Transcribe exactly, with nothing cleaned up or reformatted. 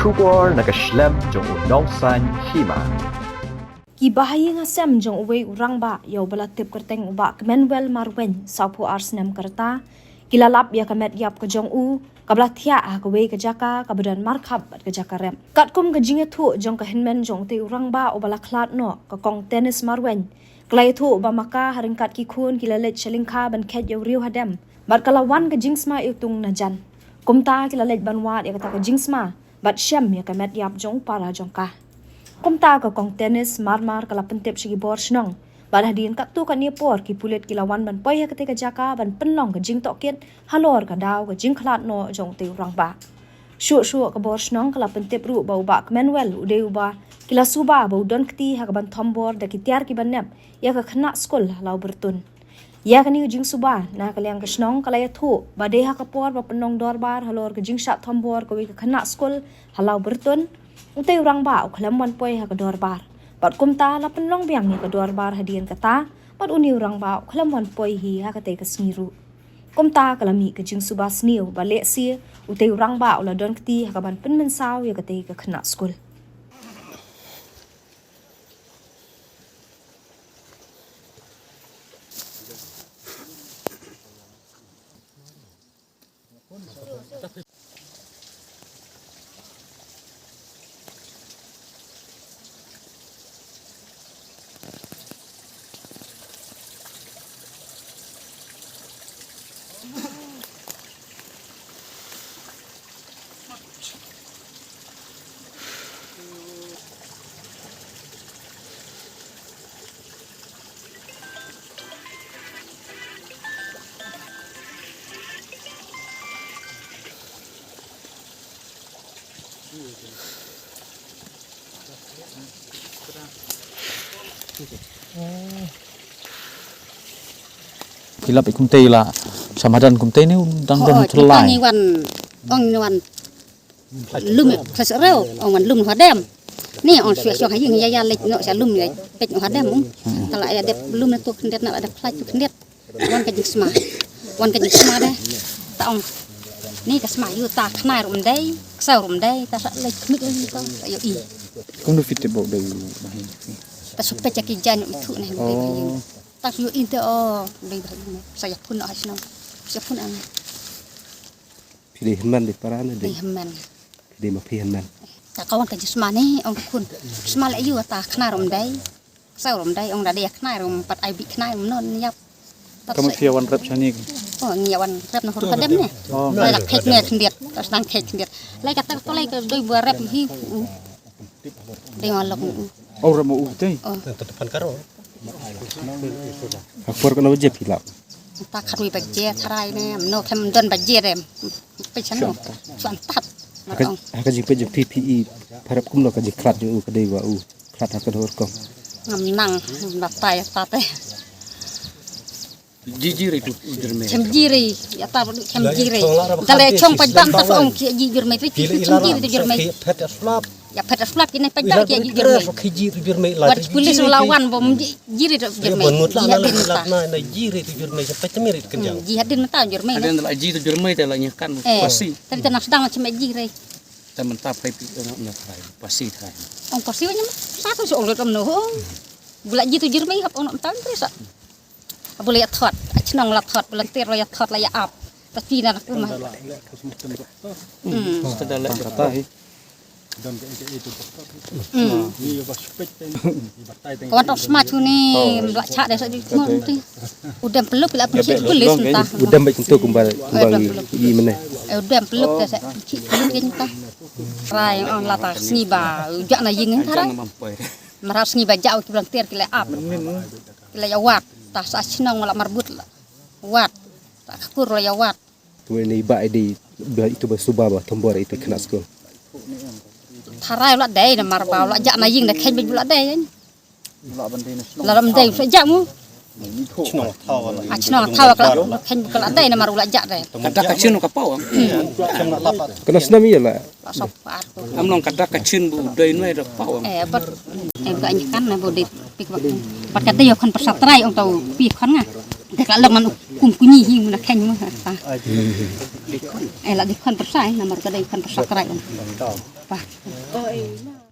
Khubor na ka shlem jong u Nongsaiñ Hima. Ki bahaïing hasem jong uwei u rangbah ïa uba la tip kyrteng u Bah Kmenwel Marwein, sawphew ar snem ka rta, ki la lap ïa ka met ïap ka jong u, kaba la thiah ha kawei ka jaka kaba don markhap bad ka jaka rep. Katkum ka jingïathuh jong ka hynmen jong utei u rangbah uba la khlad noh, ka Kong Tennis Marwein, ka la ïathuh ba ma ka ha ryngkat ki khun ki la leit sha lyngkha ban kheit ïa u riew hadem, bad ka la wan ka jingsma iwtung na jan. Kumta ki la leit ban wad ïa kata ka jingsma bad shem ïa ka met ïap jong u para jong ka. Kumta ka Kong Tennis mar mar ka la pyntip sha ki bor shnong, bad hadien katto katne por ki pulit ki la wan ban poi ha katei ka jaka ban pynlong ka jingtohkit halor ka daw ka jingkhlad noh jong utei u rangbah. Shuh shuh ka bor shnong ka la pyntip ruh ba u Bah Kmenwel u dei uba ki la suba ba u don kti ha kaban thombor da ki tiar kiba nep ïa ka khynnah skul ha Lawbyrtun. Ïa kane ka jingsuba na ka liang ka shnong ka la ïathuh ba dei ha ka por ba pynlong dorbar halor ka jingshah thombor kawei ka khynnah skul ha Lawbyrtun, utei u rangbah u khlem wan poi ha ka dorbar. Bad kumta la pynlong biang ïa ka dorbar hadien kata, bad une u rangbah u khlem wan poi hi ha katei ka sngi ruh. Kumta ka la mih ka jingsuba sniew ba lehse utei u rangbah u la don kti ha kaban pynmynsaw ïa katei ka khynnah skul. Ki lap i kumtei la sa madan kumtei ni dang don. Hooid, thelai. Ngi wan, ong ngi wan lum sa sa reu, ong wan lum hadem. Ni ong shu shu ha ïing ïa ïa leit noh sa lum leit peit noh hadem ong. Ta la ïa dep lum na tu khyndiat na la dep khlait tu khyndiat. Wan ka jingsma. Wan ka jingsma de. Ta ong. Ni ka sma ïa u ta khnai ruh ym dei, ksew ruh ym dei, ta sa leit khmih leit ta ïa i. Kumno phi tip ba u dei u bahaïing? Ta shu peit ïa ki jaiñ ithuh ne u dei bahaïing. Oh. Ta shu ïohi te o, u dei bahaïing. Sa ïa phun noh ha shnong. Sa ïa phun ang. Phi dei hynmen dei para ne dei? Dei hynmen. Phi dei ma phi hynmen. Ta ka wan ka jingsma ne, ong ka khun. Sma leh ïa u ta khnai ruh ym dei. Ksew ruh ym dei, ong da dei khnai ruh ym pat ai bih khnai ruh ym non ïap. Ka mut phi ïa wan rep shane ki? Oh, ngi ïa wan rep na hor hadem ne. Oh. Lai la kheit ne khyndiat, ta sdang kheit khyndiat. Lai kata ka lai ka dei ba rep hi u. Dei ma lok u. Oh, rep ma u te. Oh. Ha por katno baje phi lap? Ta khatwei baje tharai ne, mno khlem don baje re. Peit shano. Shu antat. Ha ka, ha ka jingpeit jong phi phi i, pharap kumno ka jingkhlad jong u, ka dei ba u khlad ha ka dei rukom? Ngam nang, ngam batai ïa ta te. Ji ji re tu u jyrmei. Chem ji re, ïa ta ba du chem ji re. Da le chong pa dang ta ong ki ji jyrmei, ri ki chem ji re tu jyrmei. Ïa phet slap ki ne pa dang ki ji jyrmei. Wat pulis la wan bom ji. Ji re tu jyrmei. Ji hadin mynta. Ji hadin mynta jyrmei. Hadin la ji tu jyrmei te la nyakan. Eh, pasi. Tadi ta nas dang chem ji re. Ta mynta phai pi na phai. Pasi thai. Ong pasi wa nyam. Sa tu so ong lut om no ho. Bula ji tu jyrmei hap ong no mynta re sa. Bula ïa thot. Chnong la thot, bula ntir la ïa thot la ïa ap. Ta pi na kumai. Hmm. Kata hi. Ka wan tong sma chu ni, mla cha de sa di mon ti. U dem peluk la phi pulis ta. U dem bai kumto kumba, kumba i mene. U dem peluk de sa chi pulis ke ta. Rai ong la ta sngi ba u ja na ïing ta rai. Mara sngi ba ja u ki blang ter ki la ap. Ki la ïa wat ta sa chnong la marbut la. Wat ta khakur la ïa wat. Tu ini ba idi ba itu ba suba ba thombor itu kena skul. Tharai la dei na mar ba la ja na ïing da khen ba la dei. La ram dei sa ja mu. A chnong thawa kala khen kala dei na mar la ja dei. Kata ka chin ka pau. Kena snam ïa la. Am long kata ka chin bu dei noi da pau. Eh, pat em ka nyi kan na bu dei pik bak. Pat ka dei khon pyrsa trai ong tau pi khon nga. Dei ka long man kum kunyi hi mun khen mu. Eh, la dei khon pyrsa na mar ka dei khon pyrsa trai ong. Oh, eh, no.